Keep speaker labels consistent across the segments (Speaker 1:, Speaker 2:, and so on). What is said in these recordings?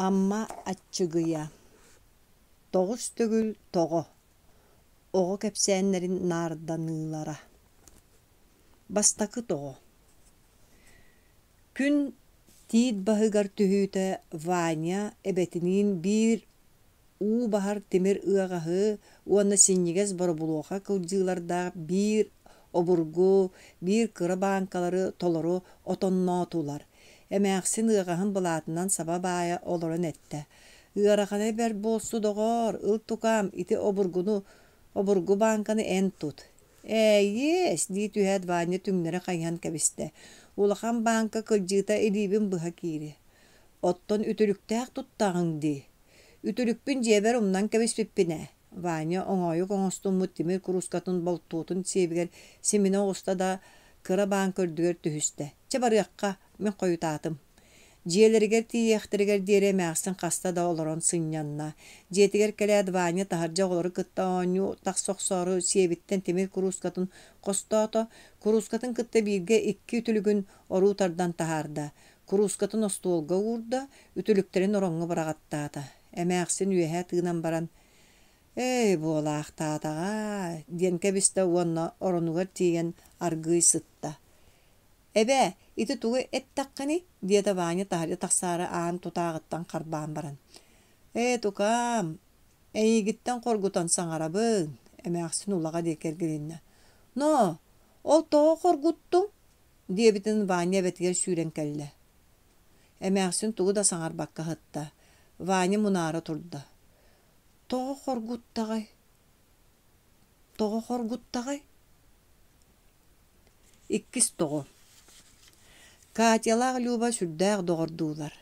Speaker 1: Амма Аччыгыйа Тоҕус төгүл тоҕо Оҕо кэпсээннэрин наарданыылара Бастакы тоҕо Күн тиит баһыгар түһүүтэ Ваня эбэтиниин биир уу баһар тимир ыаҕаһы уонна синньигэс боробулуоха кылдьыылардаах биир обургу, биир кыра бааҥкалары толору отонноотулар. Эмээхсин ыаҕаһын былаатынан саба баайа олорон эттэ: «Ыарахана бэрт буолсу, доҕоор, ыл тукаам, ити обургуну обургу бааҥканы эн тут». «Ээйиэс!» дии түһээт Ваня түҥнэри хайыһан кэбистэ. «Улахан бааҥка кылдьыыта илиибин быһа киириэ. Оттон үтүлүктээх туттаҕыҥ дии. Үтүлүкпүн дьиэбэр умнан кэбиспиппин ээ» Ваня оҥоойук оҥостуммут тимир куруускатын болтуотун сиэбигэр симинэ оҕуста да, кыра бааҥка үрдүгэр түһүстэ. «Чэ, барыахха, мин хойутаатым» Дьиэлэригэр тиийиэхтэригэр диэри эмээхсин хаста да олорон сынньанна. Дьиэтигэр кэлээт Ваня таһырдьа оҕолору кытта оонньуу тахса охсоору сиэбиттэн тимир куруускатын хостоото, куруускатын кытта бииргэ икки үтүлүгүн оруу тардан таһаарда. Куруускатын остуолга уурда, үтүлүктэрин ороҥҥо быраҕаттаата. Эмээхсин үөһэ тыынан баран «Эй, буолаахтаатаҕа» диэн кэбистэ уонна оронугар тиийэн аргыый сытта. «Эбээ, ити тугу эттэххиний?» диэтэ Ваня таһырдьа тахсаары аан тутааҕыттан харбаан баран. «Ээ, тукаам, эйигиттэн хоргутан саҥарабын», эмээхсин улаҕа диэки эргилиннэ. «Ноо, ол тоҕо хоргуттуҥ?» диэбитин Ваня эбэтигэр сүүрэн кэллэ. Эмээхсин тугу да саҥарбакка сытта. Ваня мунаара турда. Тоҕо хоргуттаҕай? Тоҕо хоргуттаҕай? Иккис тоҕо. Катялаах Люба сүрдээх доҕордуулар.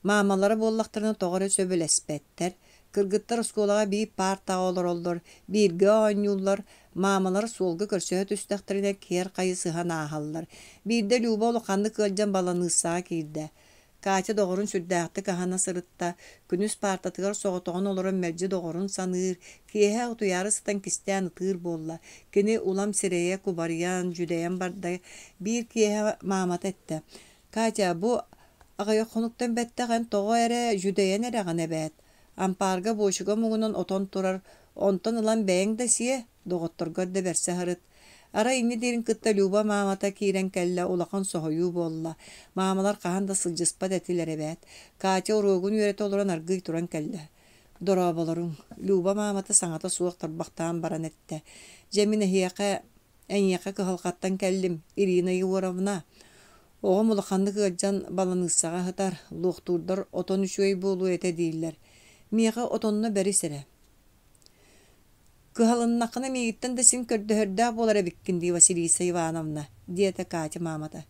Speaker 1: Маамалара буоллахтарына тоҕо эрэ сөбүлэспэттэр. Кыргыттар оскуолаҕа биир паартаҕа олороллор, бииргэ оонньууллар, маамалар суолга көрсөһө түстэхтэринэ киэр хайысыһан ааһаллар. Биирдэ Люба улаханнык ыалдьан баланыыссаҕа киирдэ. Катя доҕорун сүрдээхтик аһана сырытта, күнүс паартатыгар соҕотоҕун олорон мэлдьи доҕорун саныыр, киэһэ утуйаары сытан кистээн ытыыр буолла. Кини улам сирэйэ кубарыйан, дьүдэйэн барда. Биир киэһэ маамата эттэ: «Катя, бу аҕыйах хонуктан бэттэх эн тоҕо эрэ дьүдэйэн эрэҕин эбээт. Ампаарга буочука муҥунан отон турар, онтон ылан бэйэҥ да сиэ, доҕотторгор да бэрсэ сырыт. Арай инньэ диирин кытта Люба маамата киирэн кэллэ, улахан соһуйуу буолла. Маамалар хаһан да сылдьыспат этилэр эбээт. Катя уруогун үөрэтэ олорон аргыый туран кэллэ. «Дорооболоруҥ», Люба маамата саҥата суох тарбахтаан баран эттэ. «Дьэ мин эһиэхэ, эйиэхэ кыһалҕаттан кэллим, Ирина Егоровна. Оҕом улаханнык ыалдьан баланыыссаҕа сытар, луохтуурдар отон үчүгэй буолуо этэ дииллэр. Миэхэ отонно бэрис эрэ. «Кыһалыннаххына миигиттэн да син көрдөһөрдөөх буолар эбиккин дии, Василиса Ивановна», диэтэ Катя маамата.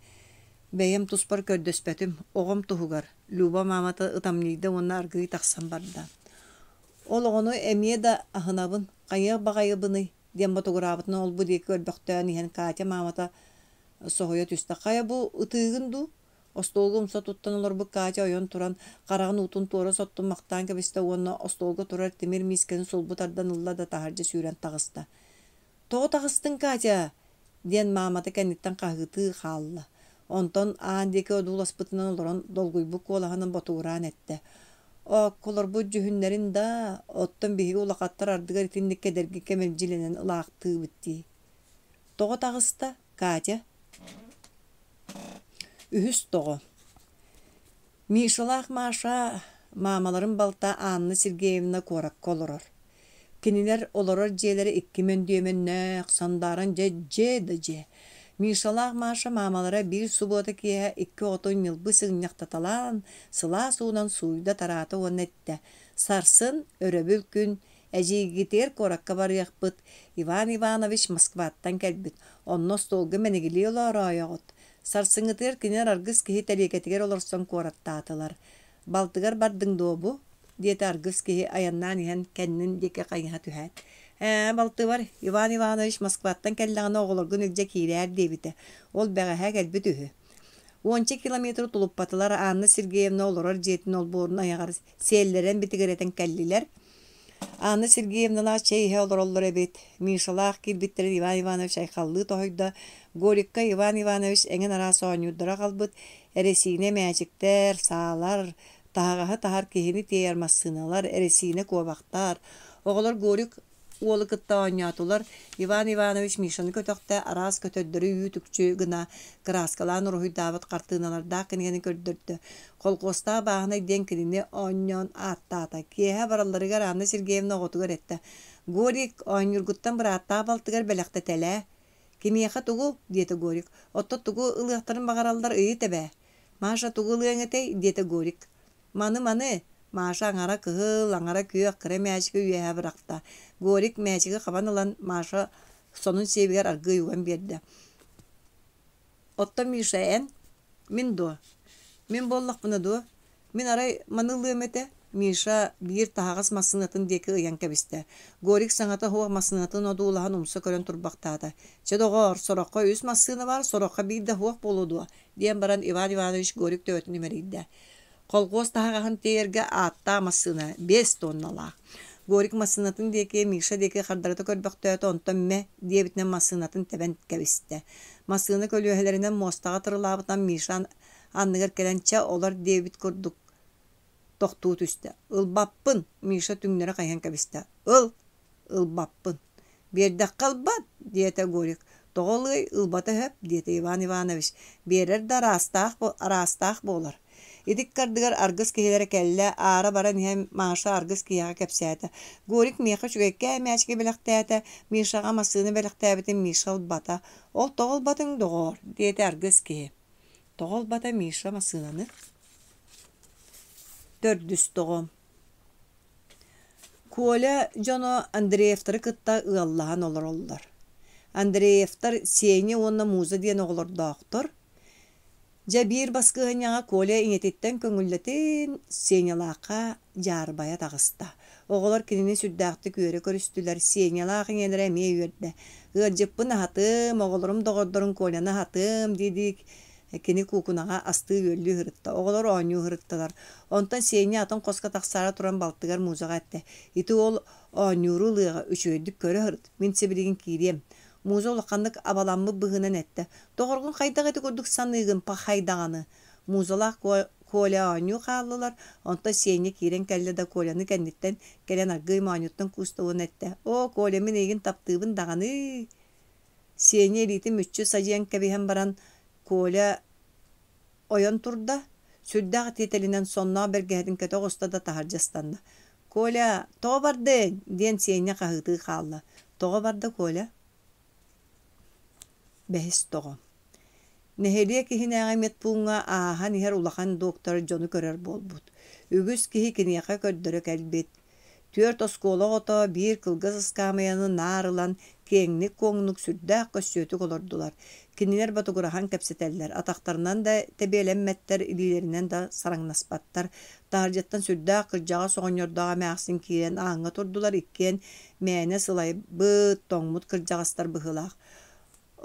Speaker 1: «Бэйэм туспар көрдөспөтүм, оҕом туһугар», Люба маамата ытамньыйда уонна аргыый тахсан барда. «Ол оҕону эмиэ да аһынабын, хайыах баҕайыбыный?» диэн ботугураабытынан ол-бу диэки көрбөхтөөн иһэн Катя маамата соһуйа түстэ. «Хайа бу ытыыгын дуу?» Остуолга умса туттан олорбут Катя ойон туран, хараҕын уутун туора соттуммахтаан кэбистэ уонна остуолга турар тимир миискэни сулбу тардан ылла да таһырдьа сүүрэн таҕыста. «Тоҕо таҕыстыҥ, Катя?» диэн маамата кэнниттэн хаһыытыы хаалла. Онтон аан диэки одууласпытынан олорон долгуйбут куолаһынан ботугураан эттэ: «Оокколорбут дьүһүннэрин даа, оттон биһиги улахаттар ардыгар итинник кэдэрги кэмэлдьилэнэн ылаахтыыбыт дии». «Тоҕо таҕыста, Катя?» Үһүс тоҕо Мишалаах Маша маамаларын балта Анна Сергеевна куоракка олорор. Кинилэр олорор дьиэлэрэ икки мөндүөмэннээх, сандааран дьэ дьиэ да дьиэ. Мишалаах Маша маамалара биир субуота киэһэ икки оҕотун ньылбы сыгынньахтаталаан, сылаас уунан сууйда-тараата уонна эттэ: «Сарсын, өрөбүл күн, Эдьиийгитигэр куоракка барыахпыт, Иван Иванович Москваттан кэлбит, онно остуолга мэнигилии олоороойоҕут. Сарсыҥҥытыгар кинилэр аргыс киһи тэлиэгэтигэр олорсон куораттаатылар. «Балтыгар бардыҥ дуо бу?» диэтэ аргыс киһи айаннаан иһэн кэннин диэки хайыһа түһээт. «Ээ, балтыбар, Иван Иванович Москваттан кэллэҕинэ оҕолоргун илдьэ киирээр диэбитэ. Ол бэҕэһээ кэлбит үһү». Уонча километры тулуппатылар, Анна Сергеевна олорор дьиэтин олбуорун айаҕар сиэллэрэн битигирэтэн кэллилэр. Анна Сергеевналаах чэй иһэ олороллор эбит. Мишалаах киирбиттэрин Иван Иванович айхаллыы тоһуйда. Горикка Иван Иванович эҥин араас оонньуурдары аҕалбыт, эрэсиинэ мээчиктэр, саалар, Таһаҕаһы таһар, киһини тиэйэр массыыналар, эрэсиинэ куобахтар. Оҕолор Горик уолу кытта оонньоотулар. Иван Иванович Мишаны көтөхтө, араас көтөрдөрү үүт-үкчү гына кырааскалаан уруһуйдаабыт хартыыналардаах кинигэни көрдөрдө. Холкуостаах бааһынай диэн кинини оонньоон ааттаата. Киэһэ баралларыгар Анна Сергеевна оҕотугар эттэ: «Горик, оонньуургуттан бырааттаах балтыгар бэлэхтэтэлээ». «Кимиэхэ тугу?» диэтэ Горик. «Оттон тугу ылыахтарын баҕараллар ыйыт эбээ». «Маша тугу ылыаҥ этэй?» диэтэ Горик. «Маны, маны!» Маша аҥара кыһыл, аҥара күөх кыра мээчиги үөһэ бырахта. Горик мээчиги хабан ылан, Маша сонун сиэбигэр аргыый уган биэрдэ. «Оттон Миша эн?» «Мин дуо? Мин буоллахпына дуо? Мин арай маны ылыам этэ» Миша биир таһаҕас массыынатын диэки ыйан кэбистэ. Горик саҥата суох массыынатын одуулаһан умса көрөн турбахтаата. «Чэ, доҕоор, сороххо үс массыына баар, сороххо биир да суох буолуо дуо?» диэн баран Иван Иванович Горик төбөтүн имэрийдэ. Колхуос таһаҕаһын тиэйэргэ ааттаах массыына 5 тонналаах. Горик массыынатын диэки, Миша диэки хардарыта көрбөхтөөтө, онтон мэ диэбитинэн массыынатын тэбэн кэбистэ. Массыына көлүөһэлэринэн муостаҕа тырылаабытынан Миша анныгар кэлэн чэ олор диэбит курдук тохтуу түстэ. Ылбаппын, Миша түҥнэри хайыһан кэбистэ. Ыл, ылбаппын. Биэрдэххэ ылбат, диэтэ Горик. Тоҕо ылыай, ылбата сөп, диэтэ Иван Иванович. Биэрэр да араастаах, араастаах буолар. Ити ыккардыгар аргыс киһилэрэ кэллэ, аара баран иһэн Маша аргыс киһиэхэ кэпсээтэ. Горик миэхэ үчүгэйкээн мээчиги бэлэхтээтэ, Мишаҕа массыына бэлэхтээбитин Миша ылбата. Ол тоҕо ылбатыҥ, доҕоор, диэтэ аргыс киһи. Тоҕо ылбата Миша массыынаны? Төрдүс тоҕо Коля дьоно Андреевтары кытта ыаллаһан олороллор. Андреевтар Сеня уонна Муза диэн оҕолордоохтор. Дьэ биир баскыһыанньаҕа Коля ийэтиттэн көҥүллэтин Сенялаахха дьаарбайа таҕыста. Оҕолор кинини сүрдээхтик үөрэ көрүстүлэр, Сенялаах ийэлэрэ эмиэ үөрдэ. «Ыалдьыппын аһатыам, оҕолорум доҕордорун Коляны аһатыам» дии-дии Кини куукунаҕа астыы-үөллүү сырытта, оҕолор оонньуу сырыттылар. Онтон Сеня атын хоско тахсаары туран балтыгар Музаҕа эттэ: «Ити уол оонньууру ылыаҕа, үчүгэйдик көрө сырыт, мин сибилигин киириэм». Муза улаханнык абаламмыт быһыынан эттэ: «Доҕоргун хайдах ити курдук саныыгын, пахай даҕаны?» Музалаах Коля оонньуу хааллылар, онтон Сеня киирэн кэллэ да Коляны кэнниттэн кэлэн аргыый моонньуттан кууста уонна эттэ: «Оо, Коля, мин эйигин таптыыбын даҕаны-ыы!» Сеня илиитин мүччү садьыйан кэбиһэн баран, Коля ойон турда, сүрдээх тиэтэлинэн сонноох бэргэһэтин кэтэ оҕуста да таһырдьа ыстанна. «Коля, тоҕо бардыҥ?» диэн Сеня хаһыытыы хаалла. «Тоҕо барда, Коля?» Бэһис тоҕо Нэһилиэк иһинээҕи медпууҥҥа ааһан иһэр улахан доктор дьону көрөр буолбут. Үгүс киһи киниэхэ көрдөрө кэлбит. Түөрт оскуола оҕото биир кылгас ыскаамыйаны наар ылан, киэҥник-куоҥнук, сүрдээх көссүөтүк олордулар. Кинилэр ботугураһан кэпсэтэллэр, атахтарынан да тэбиэлэммэттэр, илиилэринэн да сараҥнаспаттар. Таһырдьаттан сүрдээх кырдьаҕас оҕонньордоох эмээхсин киирэн ааҥҥа турдулар, иккиэн мээнэ сылайбыт, тоҥмут кырдьаҕастар быһыылаах.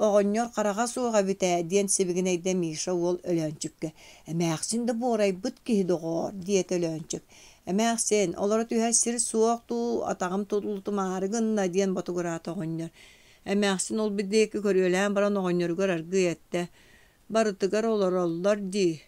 Speaker 1: Оҕонньор хараҕа суох эбит ээ диэн сибигинэйдэ Миша уол Өлөөнчүккэ. Эмээхсин да буорайбыт киһи доҕоор, диэтэ Өлөөнчүк. Эмээхсин, олоро түһэр сир суох дуу, атаҕым тулутумаары гынна диэн ботугураата оҕонньор. Эмээхсин ол диэки көрүөлээн баран оҕонньоругар аргыый эттэ: Барытыгар олороллор дии.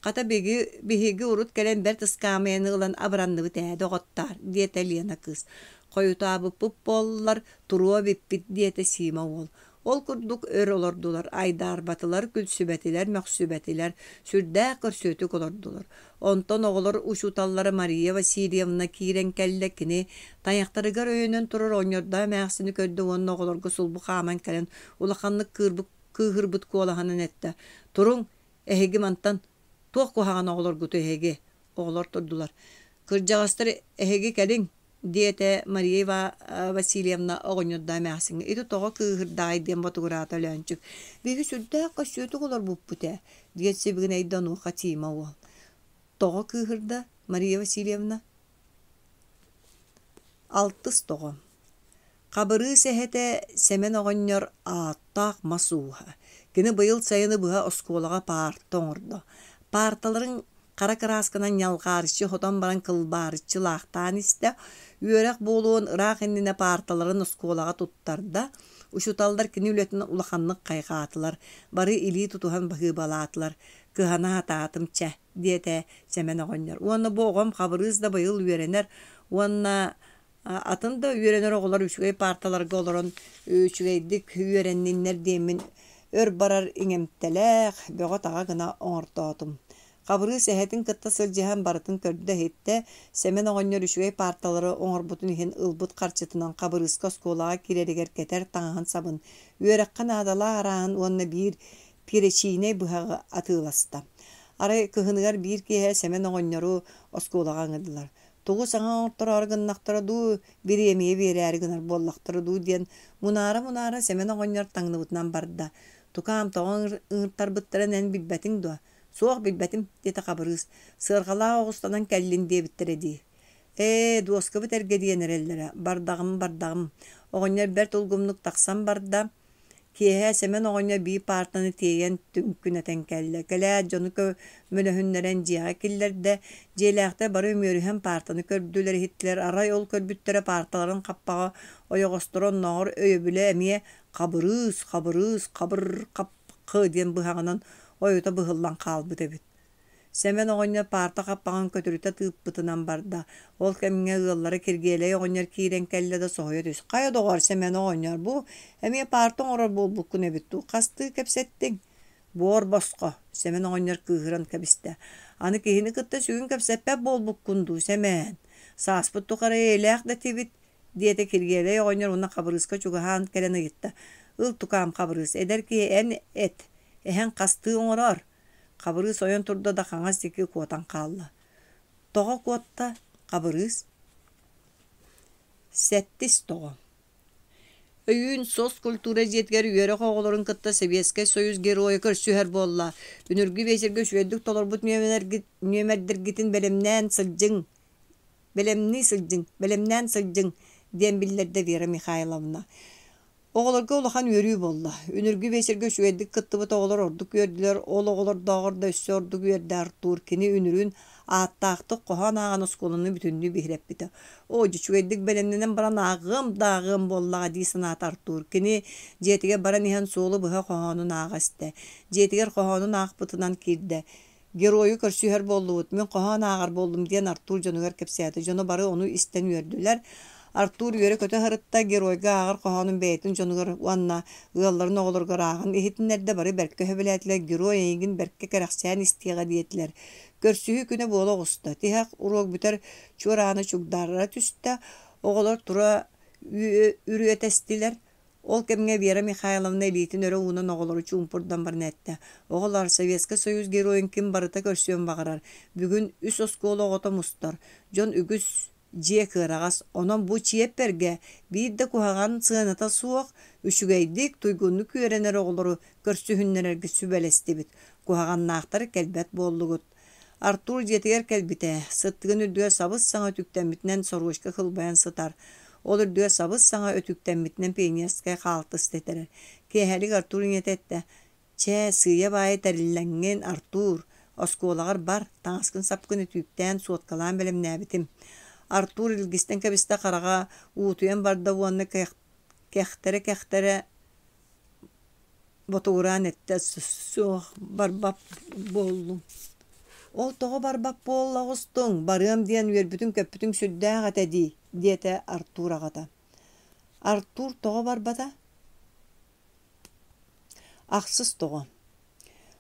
Speaker 1: Хата биһиги, биһиги урут кэлэн бэрт ыскаамыйаны ылан абыранныбыт ээ, доҕоттоор, диэтэ Лена кыыс. Хойутаабыппыт буоллар, туруо эбиппит, диэтэ Сима уол. Ол курдук өр олордулар, айдаарбатылар, күлсүбэтилэр, мөхсүбэтилэр, сүрдээх көрсүөтүк олордулар. Онтон оҕолор учууталлара Мария Васильевна киирэн кэллэ, кини тайахтарыгар өйөнөн турар оҕонньордоох эмээхсини көрдө уонна оҕолорго сулбу хааман кэлэн улаханнык кыырбыт кыыһырбыт куолаһынан эттэ: «Туруҥ, эһиги мантан туох куһаҕан оҕолоргутуй эһиги?» Оҕолор турдулар. «Кырдьаҕастар эһиги кэлиҥ», диэтэ Мария Васильевна оҕонньордоох эмээхсиҥҥэ. «Ити тоҕо кыыһырдаҕай?» диэн ботугураата Өлөөнчүк. «Биһиги сүрдээх көссүөтүк олорбуппут ээ», диэн сибигинэйдэ онуоха Тима уол. «Тоҕо кыыһырда, Мария Васильевна?» Алтыс тоҕо Хабырыыс эһэтэ Сэмэн оҕонньор ааттаах мас ууһа. Кини быйыл сайыны быһа оскуолаҕа паарта оҥордо. Паарталарын хара кыраасканан ньалҕаарыччы хотон баран кылбаарыччы лаахтаан истэ. Үөрэх буолуон ыраах иннинэ паарталарын оскуолаҕа туттарда. Учууталлар кини үлэтин улаханнык хайҕаатылар, бары илии тутуһан баһыыбалаатылар. Кыһана сатаатым чэ. диэтэ Сэмэн оҕонньор. Уонна бу оҕом Хабырыыс да быйыл үөрэнэр уонна атын да үөрэнэр оҕолор үчүгэй паарталарга олорон үчүгэйдик үөрэнниннэр диэммин өр барар иҥэмтэлээх, бөҕө-таҕа гына оҥортоотум. Хабырыыс эһэтин кытта сылдьыһан барытын көрдө-иһиттэ. Сэмэн оҕонньор үчүгэй паарталары оҥорбутун иһин ылбыт харчытынан Хабырыыска оскуолаҕа киирэригэр кэтэр таҥаһын-сабын, үөрэххэ наадалаах арааһын уонна биир перечиинэй быһаҕы атыыласта. Арай кыһыныгар биир киэһэ Сэмэн оҕонньору оскуолаҕа ыҥырдылар. Тугу саҥа оҥортороору гыннахтара дуу, бириэмийэ биэрээри гынар буоллахтара дуу диэн мунаара-мунаара Сэмэн оҕонньор таҥныбытынан барда. Тукаам, тоҕо ыҥыртарбыттарын эн билбэтиҥ дуо? Суох, билбэтим, диэтэ Хабырыыс. Сыарҕалаах оҕустанан кэллин диэбиттэрэ дии. Ээ, дуоскабыт эргэ диэн эрэллэрэ. Бардаҕым, бардаҕым. Оҕонньор бэрт улгумнук тахсан барда. Киэһэ Сэмэн оҕонньор биир паартаны тиэйэн түҥкүнэтэн кэллэ. Кэлээт дьону көмөлөһүннэрэн дьиэҕэ киллэрдэ. Дьиэлээхтэр бары үмүөрүһэн паартаны көрдүлэр-иһиттилэр. Арай ол көрбүттэрэ паарталарын хаппаҕа ойоҕосторо оннооҕор өйөбүлэ эмиэ «Хабырыыс, Хабырыыс, хабыр-хап-хы» диэн быһаҕынан ойута быһыллан хаалбыт эбит. Сэмэн оҕонньор паарта хаппаҕын көтүрүтэ тыыппытынан барда. Ол кэмҥэ ыаллара Киргиэлэй оҕонньор киирэн кэллэ да соһуйа түс. «Хайа доҕоор, Сэмэн оҕонньор, бу эмиэ паарта оҥорор буолбуккун эбит дуу, хастыы кэпсэттиҥ?» «Буор босхо», Сэмэн оҕонньор кыыһыран кэбистэ. «Аны киһини кытта сүгүн кэпсэппэт буолбуккун дуу, Сэмээн? Сааспыт тухары эйэлээх да этибит», диэтэ Киргиэлэй оҕонньор уонна Хабырыыска чугаһаан кэлэн ыйытта. «Ыл, тукаам, Хабырыыс, эдэр киһи эн эт, эһэҥ хастыы оҥороор?» Хабырыыс ойон турда да хаҥас диэки куотан хаалла. Тоҕо куотта, Хабырыыс? Сэттис тоҕо. Өйүүн соцкультура дьиэтигэр үөрэх оҕолорун кытта Сэбиэскэй Союз Геройа көрсүһэр буолла. Үнүргү биэчэргэ үчүгэйдик толорбут нүөмэрдэргитин бэлэмнээн сылдьыҥ, бэлэмнии сылдьыҥ, бэлэмнээн сылдьыҥ, диэн биллэрдэ Вера Михайловна. Оҕолорго улахан үөрүү буолла. Үнүргү биэчэргэ үчүгэйдик кыттыбыт оҕолор ордук үөрдүлэр, ол оҕолордооҕор да өссө ордук үөрдэ Артур. Кини үнүрүүн ааттаахтык хоһоон ааҕан оскуоланы бүтүннүү биһирэппитэ. Оо, дьэ үчүгэйдик бэлэмнэнэн баран ааҕыам да ааҕыам буоллаҕа дии санаата Артур. Кини дьиэтигэр баран иһэн суолу быһа хоһоонун ааҕа истэ. Дьиэтигэр хоһоонун аахпытынан киирдэ. Геройу көрсүһэр буоллубут, мин хоһоон ааҕар буоллум диэн Артур дьонугар кэпсээтэ. Дьоно бары ону истэн үөрдүлэр. Артур үөрэ-көтө сырытта, геройга ааҕар хоһоонун бэйэтин дьонугар уонна ыалларын оҕолоругар ааҕан иһитиннэрдэ, бары бэркэ сөбүлээтилэр, герой эйигин бэркэ кэрэхсээн истиэҕэ диэтилэр. Көрсүһүү күнэ буола оҕуста. Тиһэх уруок бүтэр чуорааны чугдаарара түстэ, оҕолор тура үрүөтэстилэр. Ол кэмҥэ Вера Михайловна илиитин өрө уунан оҕолору чуумпурдан баран эттэ: «Оҕолоор, Советскай Союз Геройун ким барыта көрсүөн баҕарар. Бүгүн үс оскуола оҕото мустар. Дьон үгүс, дьиэ кыараҕас. Онон бу чиэппэргэ биир да куһаҕан сыаната суох, үчүгэйдик, туйгуннук үөрэнэр оҕолору көрсүһүннэрэргэ сүбэлэстибит. Куһаҕаннаахтар кэлбэт буоллугут. Артур дьиэтигэр кэлбитэ, сыттыгын үрдүгэр сабыс-саҥа үтүктэммитинэн сорочка кылбайан сытар. Ол үрдүгэр сабыс-саҥа өтүктэммитинэн пионерскай хаалтыс тэтэрэр. Киэһэлик Артур ийэтэ эттэ: «Чэ, сыыйа-баайа тэриллэҥҥин, Артур, оскуолаҕар бар, таҥаскын-сапкын өтүүктээн, суоткалаан бэлэмнээбитим». Артур илгистэн кэбистэ хараҕа уутуйан барда уонна кэхтэрэ-кэхтэрэ ботугураан эттэ суох барбат буоллум ол тоҕо барбат буолла оҕустуҥ барыам диэн үөрбүтүҥ-көппүтүҥ сүрдээх этэ дии диэтэ Артур аҕата Артур тоҕо барбата Ахсыс тоҕо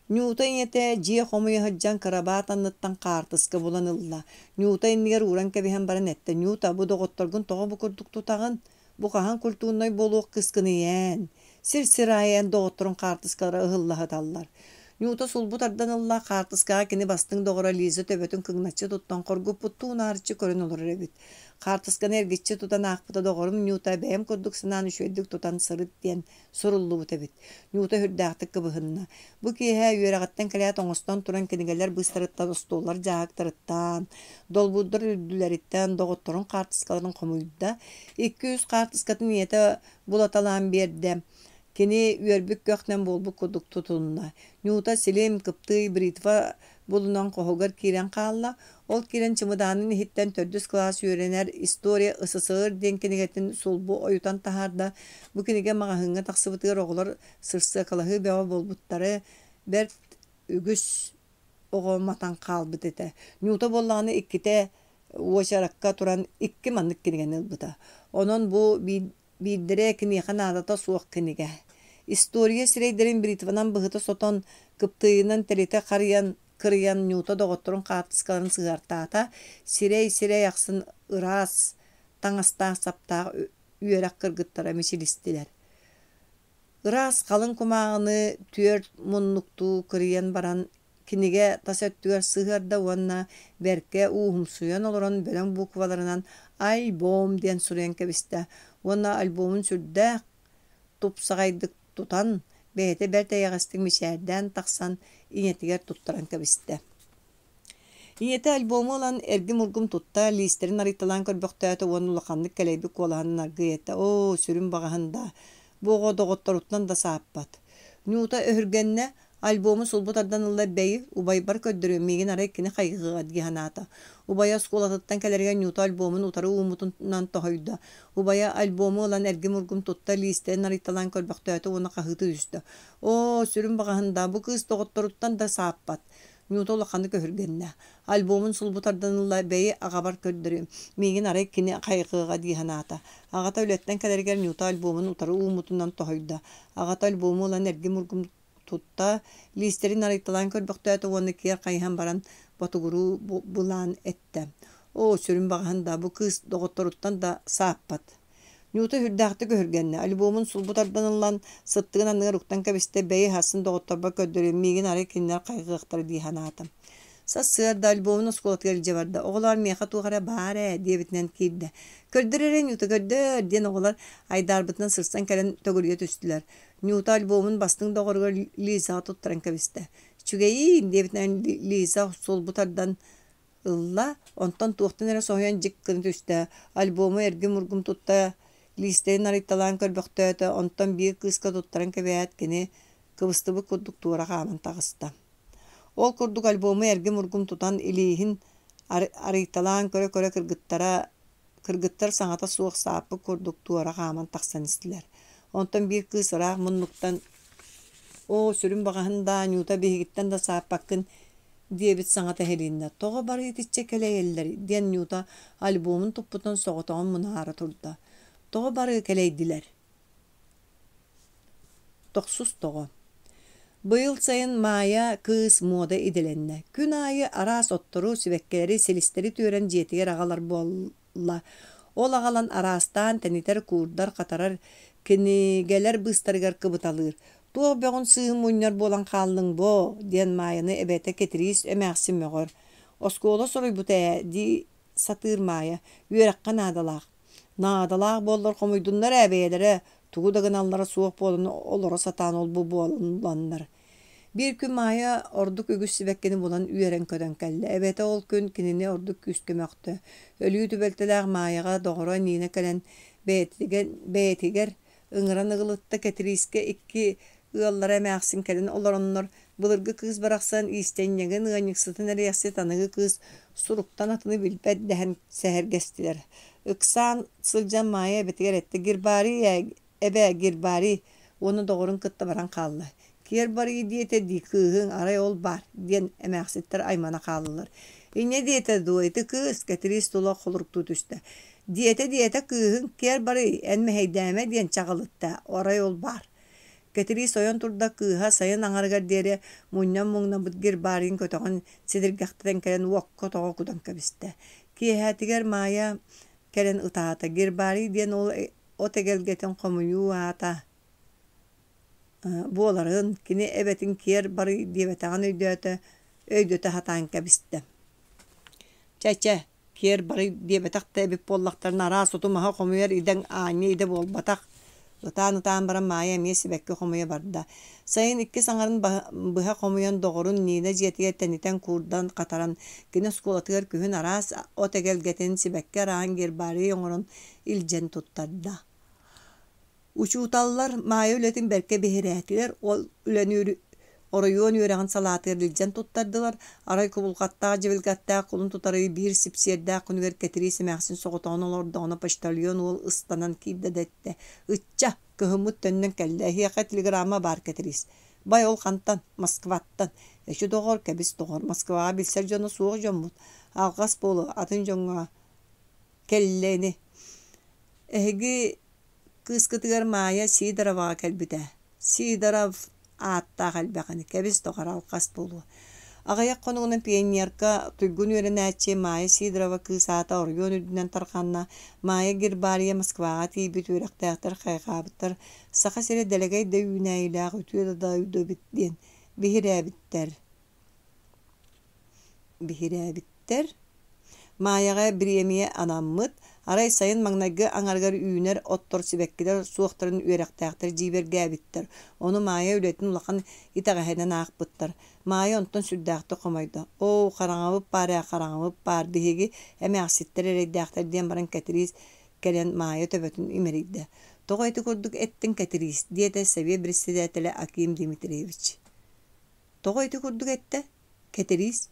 Speaker 1: Ньуута ийэтэ дьиэ хомуйа сылдьан кырабаат анныттан хаартыска булан ылла. Ньуута иннигэр ууран кэбиһэн баран эттэ: «Ньуута, бу доҕотторгун тоҕо бу курдук тутаҕын? Бу хаһан культурнай буолуох кыыскыный эн? Сир-сир аайы эн доҕотторуҥ хаартыскалара ыһылла сыталлар». Ньуута сулбу тардан ылла, хаартыскаҕа кини бастыҥ доҕоро Лиза төбөтүн кыҥначчы туттан хоргуппуттуу унаарыччы көрөн олорор эбит. Хаартысканы эргиччи тутан аахпыта доҕорум Ньуута бэйэм курдук санаан үчүгэйдик тутан сырыт диэн суруллубут эбит. Ньуута сүрдээхтик кыбыһынна. Бу киэһэ үөрэҕиттэн кэлээт оҥостон туран кинигэлэр быыстарыттан, остуоллар дьааһыктарыттан, долбуурдар үрдүлэриттэн доҕотторун хаартыскаларын хомуйда. Икки-үс хаартыскатын ийэтэ булаталаан биэрдэ. Кини үөрбүт көхтөн буолбут курдук тутунна. Ньуута силим, кыптыый, бритва булунан хоһугар киирэн хаалла. Ол киирэн чымыдаанын иһиттэн төрдүс кылаас үөрэнэр «История СССР» диэн кинигэтин сулбу ойутан таһаарда. Бу кинигэ маҕаһыыҥҥа тахсыбытыгар оҕолор сырсыакалаһыы бөҕө буолбуттары бэрт үгүс. оҕо матан хаалбыт этэ. Нюта буоллаҕына иккитэ уочаракка туран икки маннык кинигэни ылбыта. Онон бу биирдэрэ киниэхэ наадата суох кинигэ. История сирэйдэрин бритванан быһыта сотон, кыптыыйынан тэлитэ харыйан, кырыйан Нюта доҕотторун хаартыскаларын сыһыартаата. Сирэй-сирэй ахсын ыраас таҥастаах-саптаах үөрэх кыргыттара мичилистилэр. Ыраас халыҥ кумааҕыны түөрт муннуктуу кырыйан баран кинигэ тас өттүгэр сыһыарда уонна бэркэ ууһумсуйан олорон бөдөҥ букваларынан «Альбом» диэн суруйан кэбистэ уонна альбомун сүрдээх тупсаҕайдык тутан, бэйэтэ бэрт эйэҕэстик мичээрдээн тахсан ийэтигэр туттаран кэбистэ. Ийэтэ альбому ылан эргим-ургум тутта, лиистэрин арыйталаан көрбөхтөөтө уонна улаханнык кэлэйбит куолаһынан аргыый эттэ: «Оо, сүрүн баҕаһын даа, бу оҕо доҕотторуттан да сааппат». Нюта өһүргэннэ, альбому сулбу тардан ылла бэйи, убайбар көрдөрүөм, миигин арай кини хайҕыаҕа дии санаата. Убайа оскуолатыттан кэлэригэр Нюта альбомун утары ууммутунан тоһуйда. Убайа альбому ылан эргим-ургум тутта, лиистэрин арыйталаан көрбөхтөөтө уонна хаһыытыы түстэ: «Оо, сүрүн баҕаһын даа, бу кыыс доҕотторуттан да сааппат». Нюта улаханнык өһүргэннэ. Альбомун сулбу тардан ылла, бэйи аҕабар көрдөрүөм, миигин арай кини хайҕыаҕа дии санаата. Аҕата үлэттэн кэлэригэр Нюта альбомун утары ууммутунан тоһуйда. Аҕата альбому ылан эргим-ургум тутта, лиистэрин арыйталаан көрбөхтөөтө уонна киэр хайыһан баран ботугуруу былаан эттэ. Оо, сүрүн баҕаһын да, бу кыыс доҕотторуттан да сааппат. Нюта сүрдээхтик өһүргэннэ, альбомун сулбу тардан ылан, сыттыгын анныгар уктан кэбистэ, бэйи аһасын доҕотторбор көрдөрүөм, миигин арай кинилэр хайҕыахтара дии санаатым. Сарсыарда альбомун оскуолатыгар илдьэ барда, оҕолоор миэхэ туох эрэ баар ээ диэбитинэн киирдэ. Көрдөр эрэ Нюта көрдөр диэн оҕолор айдаарбытынан сырсан кэлэн төгүрүйэ түстүлэр. Нюта альбомун бастыҥ доҕоругар Лизаҕа туттаран кэбистэ. Үчүгэйиин диэбитинэн Лиза сулбу тардан Ылла, онтон туохтан эрэ соһуйан дьик гына түстэ, альбому эргим-ургум тутта, лиистэрин арыйталаан көрбөхтөөтө, онтон биир кыыска туттаран кэбиһээт, кини кыбыстыбыт курдук туора хааман таҕыста. Ол курдук альбому эргим-ургум тутан илииһин арыйталаан көрө-көрө кыргыттара Кыргыттар саҥата суох сааппыт курдук туора хааман тахсан истилэр. Онтон биир кыыс ыраах муннуктан «Оо, сүрүн баҕаһын даа, Нюта биһигиттэн да сааппаккын» диэбит саҥата иһилиннэ. «Тоҕо бары итиччэ кэлэйэллэр?» диэн Нюта альбомун туппутун соҕотоҕун мунаара турда. «Тоҕо бары кэлэйдилэр?» Тохсус тоҕо Быйыл сайын Маайа кыыс муода идэлэннэ. Күн аайы араас оттору, сибэккилэри, силистэри түөрэн дьиэтигэр аҕалар буолла. Ол аҕалан араастаан тэнитэр, куурдар, хатарар, кинигэлэр быыстарыгар кыбыталыыр. «Туох бөҕүн сыыһын мунньар буолан хааллыҥ боо?» диэн Маайаны эбэтэ Кэтириис эмээхсин мөҕөр. «Оскуола соруйбута ээ» дии сатыыр Маайа. «Үөрэххэ наадалаах». Наадалаах буоллар хомуйдуннар ээ бэйэлэрэ, тугу да гыналлара суох буолан олоро сатаан ол-бу буолланнар. Биир күн Маайа ордук үгүс сибэккини булан үөрэн-көтөн кэллэ. Эбэтэ ол күн кинини ордук күүскэ мөхтө. Өлүү түбэлтэлээх Маайаҕа доҕоро Нина кэлэн бэйэтигэр, бэйэтигэр ыҥыран ыгылытта Кэтириискэ икки ыаллара эмээхсин кэлэн олороннор, былыргы кыыс барахсан иистэнньэҥин, ыанньыксытын эриэхсит аныгы кыыс суруктан атыны билбэт дэһэн сэһэргэстилэр. Ыксаан сылдьан Маайа эбэтигэр эттэ: «Гербарий ээ, эбээ, гербарий!» уонна доҕорун кытта баран хаалла. «Киэр барыы диэтэ дии кыыһыҥ, арай ол баар» диэн эмээхситтэр аймана хааллылар. «Инньэ диэтэ дуо, ити кыыс?» Кэтириис тула холоруктуу түстэ. «Диэтэ-диэтэ кыыһыҥ, киэр барый, эн мэһэйдээмэ» диэн чаҕылытта, арай ол баар. Кэтириис ойон турда, кыыһа сайын аҥарыгар диэри мунньан муҥнаммыт гербарийын көтөҕөн сидиргэхтэтэн кэлэн уокка тоҕо кутан кэбистэ. Киэһээтигэр Маайа кэлэн ытаата. Гербарий диэн ол от эгэлгэтин хомуйуу аата буоларын, кини эбэтин киэр барый диэбэтэҕин өйдөөтө, өйдөтө сатаан кэбистэ. Чэ-чэ, киэр барый диэбэтэх да эбит буоллахтарына араас оту-маһы хомуйар идэҥ аанньа идэ буолбатах. Ытаан-ытаан баран Маайа эмиэ сибэкки хомуйа барда. Сайын иккис аҥарын быһа хомуйан доҕорун Нина дьиэтигэр тэнитэн куурдан хатаран, кини оскуолатыгар күһүн араас от эгэлгэтин, сибэкки арааһын гербарий оҥорон илдьэн туттарда. Учууталлар Маайа үлэтин бэркэ биһирээтилэр, ол үлэни оройуон үөрэҕин салаатыгар илдьэн туттардылар. Арай кубулҕаттаах дьибилгэттээх кулун тутарыы биир сипсиэрдээх күнүгэр Кэтириис эмээхсин соҕотоҕун олордоҕуна почтальон уол ыстанан киирдэ да эттэ: «Ычча, кыһыммыт төннөн кэллэ, эһиэхэ телеграмма баар Кэтириис». «Бай, ол хантан? Москваттан. Эчи доҕор, кэбис доҕор, Москваҕа билсэр дьоно суох дьоммут. Алҕас буолуо, атын дьоҥҥо кэллэ ини. Эһиги кыыскытыгар Маайа Сидороваҕа кэлбитэ. Сидоров ааттаах элбэх ини, кэбис доҕор, алҕас буолуо. Аҕыйах хонугунан пионерка, туйгун үөрэнээччи Майя Сидорова кыыс аата оройуон үрдүнэн тарҕанна. Майя гербарийа Москваҕа тиийбит үөрэхтээхтэр хайҕаабыттар. Саха сирэ дэлэгэй да үүнээйилээх үтүө да дойду эбит диэн биһирээбиттэр. Биһирээбиттэр. Маайаҕа бириэмийэ анаммыт. Арай сайын маҥнайгы аҥарыгар үүнэр оттор сибэккилэр суохтарын үөрэхтээхтэр дьиибэргээбиттэр. Ону Маайа үлэтин улахан итэҕэһинэн аахпыттар. Маайа онтон сүрдээхтик хомойдо. «Оо, хараҥабыт баар ээ, хараҥабыт баар, биһиги эмээхситтэр эрэйдээхтэр» диэн баран Кэтириис кэлэн Маайа төбөтүн имэрийдэ. «Тоҕо ити курдук эттиҥ, Кэтириис?» диэтэ сэбиэт председателэ Аким Дмитриевич. «Тоҕо ити курдук эттэ, Кэтириис?»